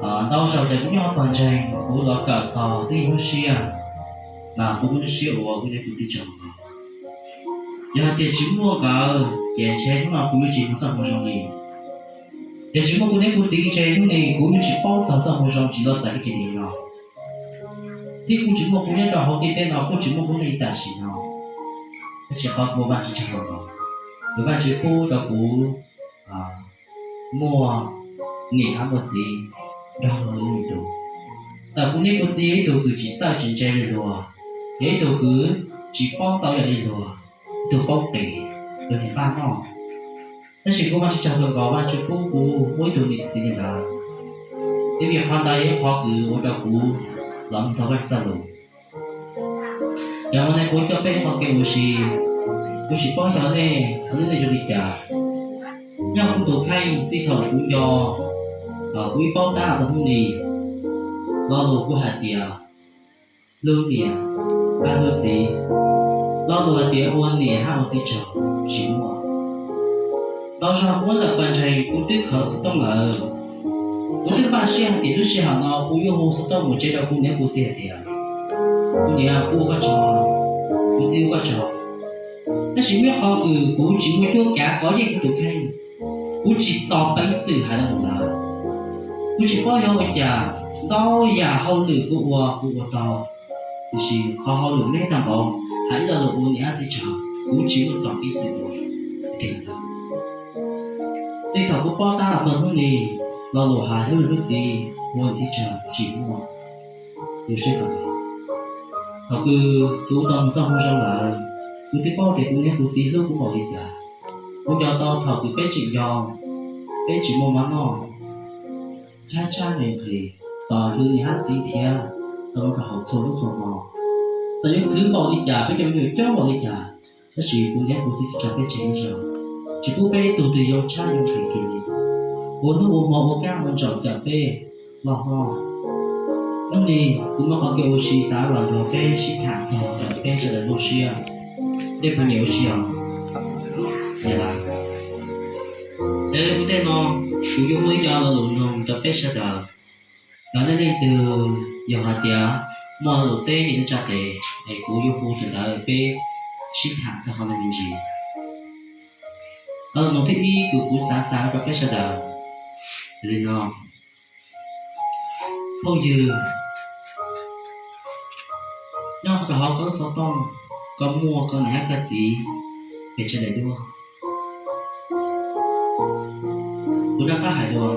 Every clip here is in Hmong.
Ntau zaus ces kuv nyob hauv pawg ntseeg, kuv los kawm txog twb yog lub siab, mas kuv muaj lub siab uas kuv niam kuv txiv tsaug. Yog hais tias tsis muaj nkawd ces ntshe hnub no kuv yuav tsis muaj txoj hmoo zoo li. Yog tsis muaj kuv niam kuv txiv ces hnub no kuv yuav tsis paub txog txoj hmoo zoo tsis tau txais ib ceg li no. Thiab kuj tsis muaj kuv nyob rau hauv ntiaj teb no, kuj tsis muaj kuv niam tam sim no. Tab sis qhov kuv ua Vajtswv tsaug, kuv Vajtswv pub rau kuv muaj niam thiab muaj txiv nrog luag ib tug. Txawm kuv niam kuv txiv yog ib tug kws tsis txawj tsis ntse li luag, yog ib tug kws tsis paub tau yam li luag, ib tug paub qis, tus niag paj noj, tab sis kuv Vajtswv tsaug kawg nkaus, Vajtswv pub kuv muaj ib tug niam txiv li ntawd. Thiab vim qhov ntawd yog ib qhov kws ua rau kuv los mloog tau Vajtswv txoj lus. Yog hmo no kuv coj peb ua ke ua si, kuv tsis paub xyov nej, xyov nej zoo li cas. Nyob kuv tus kheej txij thaum kuv nco, kuv ib paub tab txog hnub no, lo lus kuj hais tias hlub niam, pab hlub txiv, lo lus hais tias ua niam hab ua txiv tsaug tsis muaj. Ntau zaus kuv ntawm pawg ntseeg kuv twb khawv xov tooj lawm. Kuv twb npaj siab hais tias lub sij hawm no kuv yuav hu xov tooj mus tsev rau kuv niam kuv txiv hais tias, kuv niam, kuv ua koj tsaug, kuv txiv, ua koj tsaug. Tab sis muaj ib qho kws kuv tsis muaj cuab kav kov yeej kuv tus kheej, kuv tsis txo peev xwm hais lo lus ntawd. Kuv tsis paub yog ua cas, ntau yam hauj lwm kuv ua kuv ua tau, tiam sis qhov hauj lwm me tag npaum hais ib lo lus ua niam hab txiv tsaug kuv tsis muaj txo peev xwm ua. Txij thaum kuv paub tab txog hnub no, lo lus hais hlub niam hlub txiv, ua niam txiv tsaug tsis muaj. Thaum kws kuv tau mus txoj hmoo zoo lawm, kuv twb paub tias kuv niam kuv txiv hlub kuv npaum li cas. Kuv nco tau thaum kws peb tseem yau, peb tsis muaj mov noj, tshaib tshaib nqhis nqhis, tos hlub niam hab txiv thiab tau rau hauv txhua hnub txhua hmo. Txawm yuav khwv npaum li cas, peb cov me nyuam coob npaum li cas, tab sis kuv niam kuv txiv tsis tso peb tseg ib zaug, tsis pub peb ib tug twg yoo tshaib yoo nqhis kiag li. Ua hnub ua hmo ua kab ua ntsaum cawm peb loj hlob. Hnub no kuv muaj qhov kev ua si xav los nrog peb sib tham txog rau peb sawv daws muaj siab. Tej phooj ywg ua si os, es kuv tej no kuv yuav muaj ib co lo lus nug rau peb sawv daws. Yog nej leej twg yog hais tias muaj lo lus teb nyiam tsa tes es kuv yuav hu tus ntawd peb sib tham txog qhov no me ntsis. Lo lus nug thib ib kws kuv xav xa rau peb sawv daws li no: Phooj ywg, nyob rau hauv koj lub xov tooj, koj muaj koj niam hab koj txiv pes tsawg daim duab? Kuv rov qab hais dua,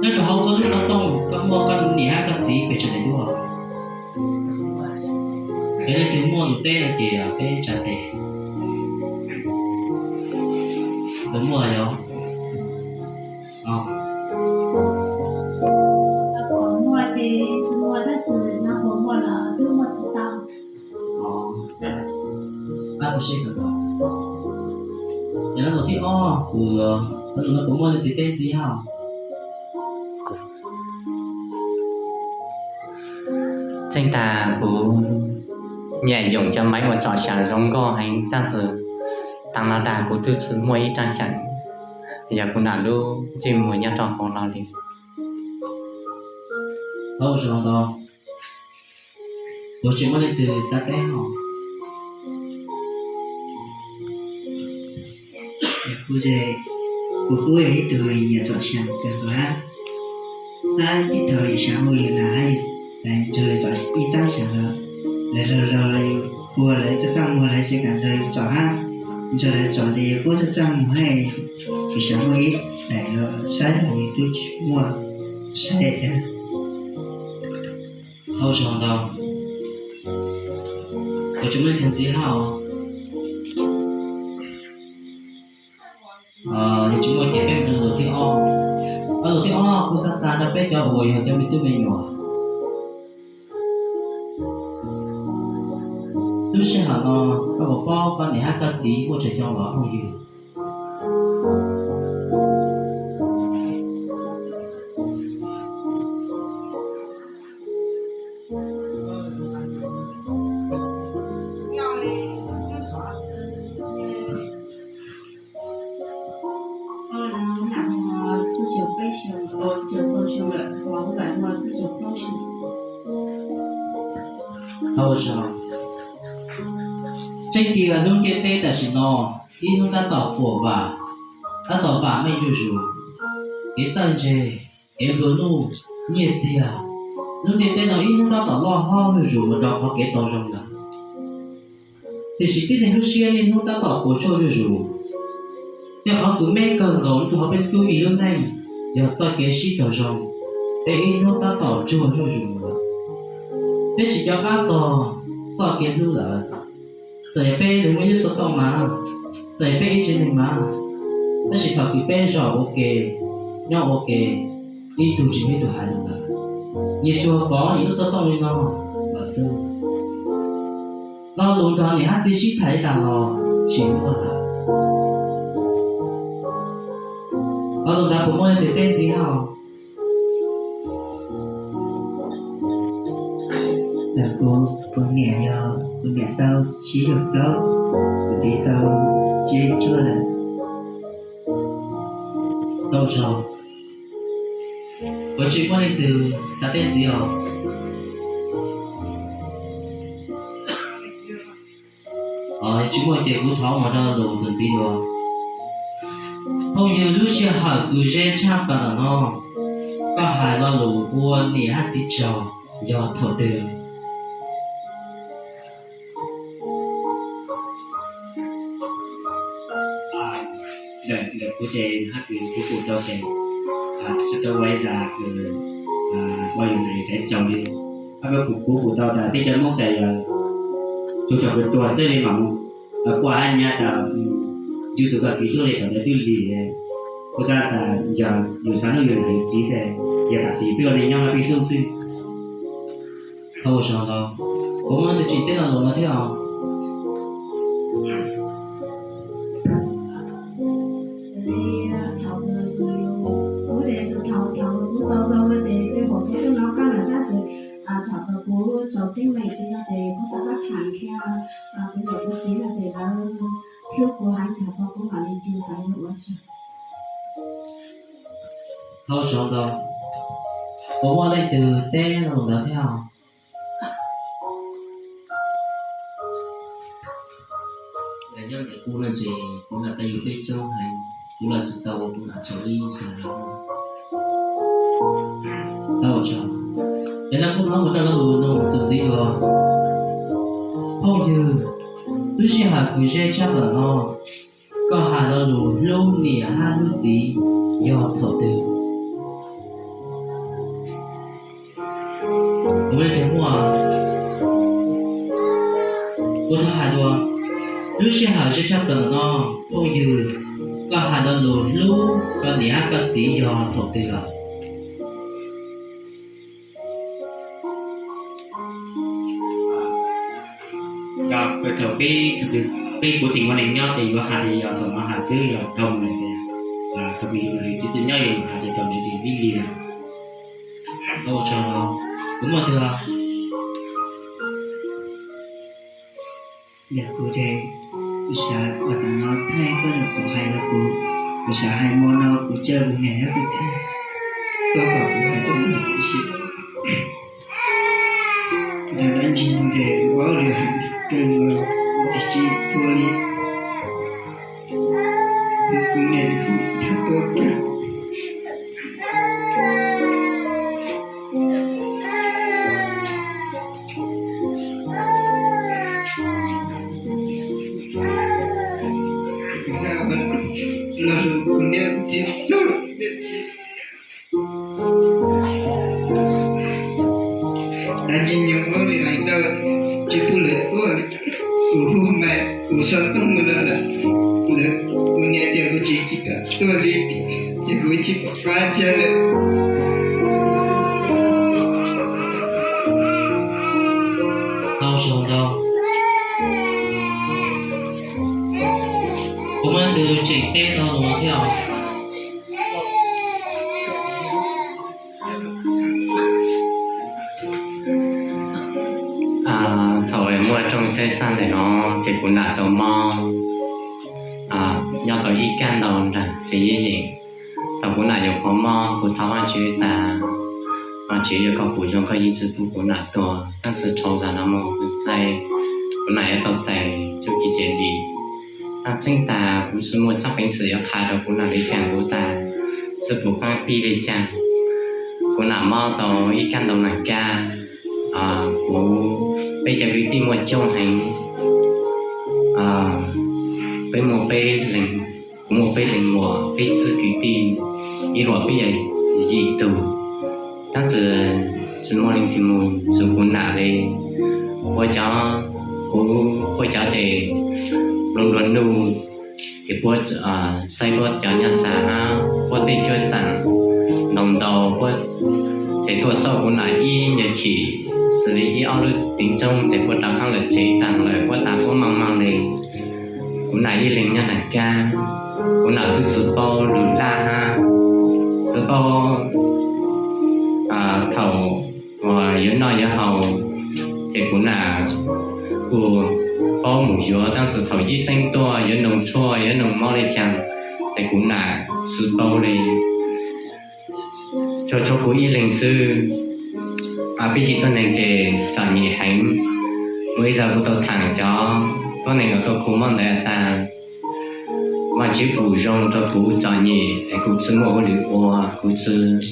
nyob rau hauv koj lub xov tooj koj muaj koj niam hab koj txiv pes tsawg daim duab? Yog leej twg muaj lus teb no ces peb tsa tes. Tus muaj yog Ces lo lus thib ob, kuv, lo lus no puas muaj leej twg teb ntxiv hab? Tseeb tas kuv nyam yoom cov maiv uas tsom sam zoo nkauj heev tab sis tav no dag kuv twb tsis muaj ib rab xyaem, yog kuv nam lub ntsej muag nyob rau hauv hlo li. Ua zoo ntau, puas tseem muaj leej twg xav teb hab? Kuv, kuv kuj yog ib tug nyiam tsom sam kawg nkaus hab. Hab ib thaum yus xyav muaj yus nam hab, nrog lawv tsom ib txab sam los, lawv laug laug los yus hu lawv txaj txaj muag lawv tsis kam nrog yus tsom hab, nrog lawv tsom ces yus kuj txaj txaj muag hab, yus xyav muaj ib daim los saib los yus twb tsis muaj saib thiab. Ua zoo ntau, puas tseem muaj leej twg ntxiv hab? Yog tsis muaj ces peb mus rau lus thib ob. Lo lus thib ob kuv xav xa rau peb cov uas yog cov me tub me nyuam. Lub sij hawm no koj puas paub koj niam hab koj txiv muaj tsawg xyoo los phooj ywg? Tseeb tiag lub ntiaj teb tam sim no ib hnub tab tom puas vam, tab tom vam meej zuj zus, kev txawj ntse, kev nplua nuj, nyiaj txiag, lub ntiaj teb no ib hnub tab tom loj hlob zuj zus mus rau qhov kev tau zoo lawm. Tiam sis tib neeg lub siab niaj hnub tab tom puas tsuaj zuj zus. Yog qhov kws me kawg nkaus rau hauv peb tub ib lub neej yog txoj kev sib raug zoo, peb ib hnub tab tom tsuag zuj zus lawm. Peb tsis nco qab txog txoj kev hlub lawm. Txawm yog peb lub neej ib txhia tau mas, txawm yog peb ib tsev neeg mas, tab sis thaum kws peb zov ua ke, nyob ua ke, ib tug tsis muaj ib tug hais lus lawm, nyias tsuas kov nyias lub xov tooj li no lawm xwb. Lo lus nrog niam hab txiv sib tham tas los tsis muaj lawm. Lo lus ntawd puas muaj leej twg teb ntxiv hab? Kuv, kuv niam yog kuv niam tau tsib caug plaub, kuv txiv tau tsib caug cuaj lawm. Tau tsaug. Puas tsis muaj leej twg xav teb ntxiv os? Tsis muaj ces kuv thov mus rau lus txuas ntxiv dua. Phooj ywg, lub sij hawm kws ze tshaj plaws ntawm no, koj hais lo lus ua niam hab txiv tsaug yog thaum twg? Ntawm kuv ces hab kws kuv pum tau ces tsis tau ua ib zag kws ua yus nws kev tsaug li. Hab kuv pum tau tas tej cov Hmoob cas yog tug thaum kws tuag xwb li mam mus quaj hab nyab tas yus tug koj kis hlub li thaum ntawd twb lig. Kuv xav tas yog yus xav hlub yus niam yus txiv ces yog tam sim peb ua neej nyob no peb hlub xwb. Thaum ua tsaug ntau, kuv muaj tus tseem teb lo lus no thiab os. Thaum kuv, kuv ces thaum thaum kuv tau zoo no ces tej zaum kuv twb nov qab lawm tab sis thaum kuv tsaus teeb meem li no ces kuv txoj kab tham kiag kuv niam kuv txiv no ces lawv hlub kuv heev, thaum kuv mam li cu tau ua tsaug. Thaum tsaug ntau, puas muaj leej twg teb lo lus ntawd thiab? Nyob ntawm kuv no ces kuv lam tau yug peb coob heev, kuv lam tsis tau ua kuv lam tsaug ib sab. Tau tsaug. Yog no kuv thov mus rau lo lus nug txuas ntxiv dua. Phooj ywg, lub sij hawm kws ze tshaj plaws no, koj hais lo lus hlub niam hab hlub txiv yog thaum twg? Kuv muaj, kuv thov hais dua, lub sij hawm ze tshaj plaws no, phooj ywg, koj hais lo lus hlub koj niam hab koj txiv yog thaum twg lawm? Thaum peb, peb kuv tseem ua neej nyob ces yuav hais li yog thaum no hais xwb, yog dhau mus lawm ces thaum yus tsis txawj nyob yus hais ces thaum ntawd ces lig lig lawm. Kuv muaj twg los? Yog kuv ces kuv xav ua tam no thaij koj lus kuv hais los kuv, kuv xav hais mo no kuv caw kuv niam hab kuv txiv tuaj kom kuv hais rau lawv tib si. Yog dab ntsis ces kuv paub li hais kawg nkaus, kuv tsis tsis tua li. Kuv niam kuv txiv txhaj tua kawg. Kuv xav ua lo lus kuv niam kuv txiv txhaj tua. Dab ntsis nyuag ua li hais ntau, tsis pub lawv tuaj li. Kuv hu mas kuv xov tooj mus los lawm, lawv, kuv niam tias kuv tsis tsis kam tuaj li, ces kuv tsis pom qab ntsia lawm. Tau tsaug ntau. Kuv muaj tus tseem teb lo lus no thiab os. Thaum muaj rooj tsheb xaj ntawm no ces kuv nam tau mob, nyob tau ib kag ntau nrag tsev yeeb yeem. Thaum kuv nam yuav qhov mob kuv thov Vajtswv tas Tsev yog koj pum zoo koj yeej tsis pub kuv nam tuag, tab sis dhau zaum no mus kuv txais, kuv nam yuav tau txais txuj kev txom nyem. Tag tseeb tas kuv tsis muaj txoj peev xwm yuav qha rau kuv nam li cas, kuv tas tsis pum qab pib li cas. Kuv nam mob tau ib kab ntau nas kab. Kuv, peb cov kwv tij muaj coob heev, peb muaj peb leeg, kuv muaj peb leeg muam, peb txwj kwv tij, ib huam peb yog yim tug. Tab sis tsis muaj leej twg mus txug kuv nam li. Puab cov, kuv, puab cov ces lub nruab nuj ces puab saib puab cov nyaj txag hab puab tej cuab taam ntau ntau, puab ces tuaj xauj kuv nam ib nyuag chim, xws li ib ob lub teev tsoob ces puab rov qaab lawm tsev taag lawm, puab tas puab maaj maaj le. Kuv nam ib leeg nyob nram kab, kuv nam kuj tsis paub lug laj hab tsis paub thaum uas yuav noj yuav haus, ces kuv nam kuj paub mus yuav, tab sis thaum yij xeeb tuaj yuav noog tshuaj yuav noog mob li caag, ces kuv nam tsis paub li. Tsuas tshuav kuv ib leeg xwb. Peb cov tuab neeg ces txom nyem heev. Muaj ib zaug kuv tau thaam cov tuab neeg uas tuaj khu mob ntawd tas, Vaajtswv pum zoo rau kuv txom nyem es kuv tsis muaj hauj lwm ua, kuv tsis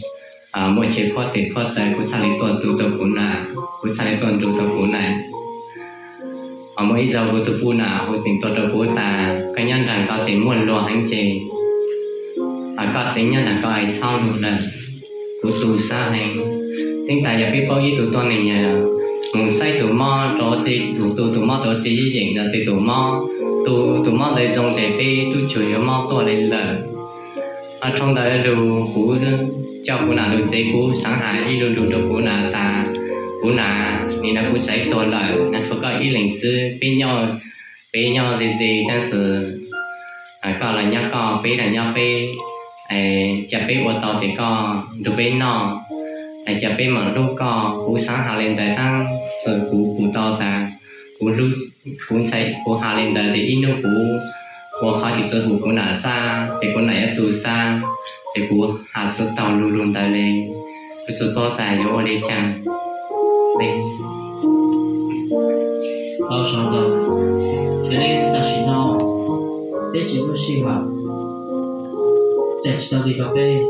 muaj chaw phuab tes phuab taw, kuv txhaj le tuaj tu tau kuv nam, kuv txhaj le tuaj nrug tau kuv nam. Ho muaj ib zaug kuv tus puj nam hu teem tuaj rau kuv tas, koj nyob nraag ko ces muaj luag heev ces koj tseem nyob nraag ko es txhob lug lawm. Kuv tu sab heev. Tseeb tas yog peb paub ib tug tuab neeg mus saib tus mob rau, tus tu tus mob rau txiv yeej yeem ntawd, tes tus mob, tus tus mob ntawd zoo ces peb tub tsuas yuav mob tuaj li lawm. Ho dhau ntawd lug kuv coj kuv nam lug tsev, kuv xaav has ib lu lug rau kuv nam tas, kuv nam, nim no kuv txais tuag lawm, nyob tshuav koj ib leeg xwb, peb nyob, peb nyob ze ze tab sis koj los nyob koj, peb los nyob peb, cia peb ua tau ces koj nrug peb noj, cia peb mam hlub koj. Kuv xaav has li ntawd tab sis kuv pum tau tas, kuv ntshai kuv has li ntawd ces ib hnub kuv ua qhov tsis txawj pum kuv nam xab ces kuv nam yuav tu xab, ces kuv has tsis taug lug lug ntawd li. Kuv tsis paub tas yuav ua li cas. Tau zoo lawm, yog li tam sim no peb tsis muaj sij hawm, tseem tsis tau li rau peb,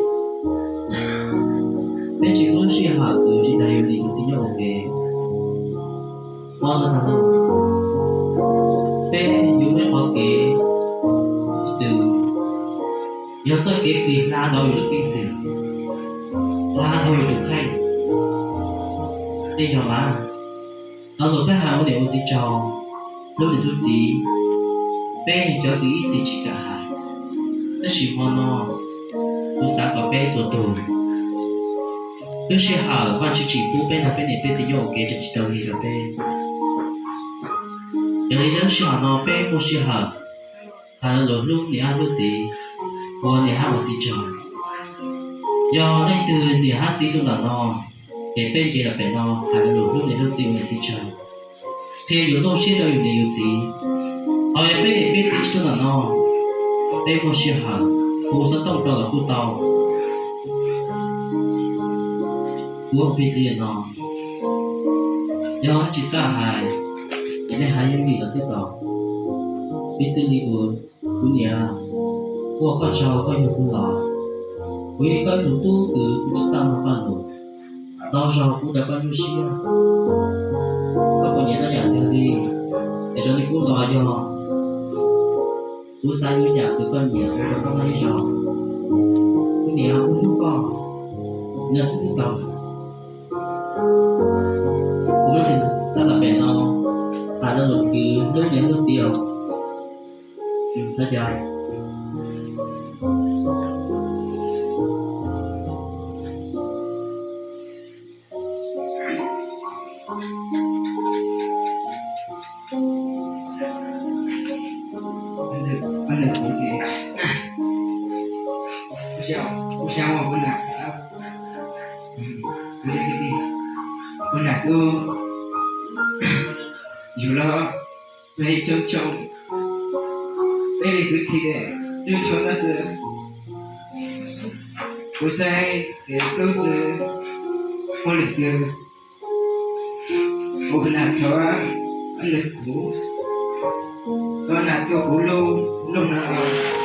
peb tsis muaj sij hawm kwv tsis tau yus li kuv txiv nyob ua ke. Mob ntawd tag lawm, peb yuav muaj qhov kev twg, yog txoj kev twg hla tau yus lub peev xwm, hla tau yus tus kheej, yeej yog mas. Thaum peb hais ua niam ua txiv tsaug, hlub niam hlub txiv, peb yog cov kws ib txwm tsis kam hais, tab sis hmo no kuv xav kom peb txhua tug, lub sij hawm Vaajtswv tsim pub peb nrog peb niam peb txiv nyob ua ke tseem tsis tau li rau peb. Yog li lub sij hawm no peb muaj sij hawm hais lo lus hlub niam hab hlub txiv, ua niam hab ua txiv tsaug. Yog leej twg niam hab txiv tuaj ntawm no, ces peb nce los pem no hais lo lus hlub niam hlub txiv ua niam txiv tsaug, qhia yus lub siab rau yus niam yus txiv. Ho yog peb niam peb txiv tsis tuaj ntawm no, peb muaj sij hawm hu xov tooj rau los kuj tau. Kuv ua piv txwv li no, yog tsis txawj hais ces nej hais yooj yim los xwb tau. Piv txwv li kuv, kuv niam, ua koj tsaug koj yug kuv los, kuv yog koj ib tug tub kws kuv tsis txaj muag koj lus, tau zaug kuv rau koj nyuaj siab. Koj puas nyiam noj yam twg li, es zoo li kuv los yog kuv xav yuav yam kws koj nyiam ua rau koj noj ib zaug. Kuv niam, kuv hlub koj, nyob xwb twb tau. Kuv muab tes xav los pem no, tas lo lus kws hlub niam hlub txiv os. Txhob cav. Kuv xav ua kuv nam, kuv nam tub, yug los peb coob coob, peb li kwv tij coob coob no xwb. Kuv saib ces tub tsi Ua li twg, kuv nas txhob, ua li kuv, koj nas tuaj kuv lub, lub no.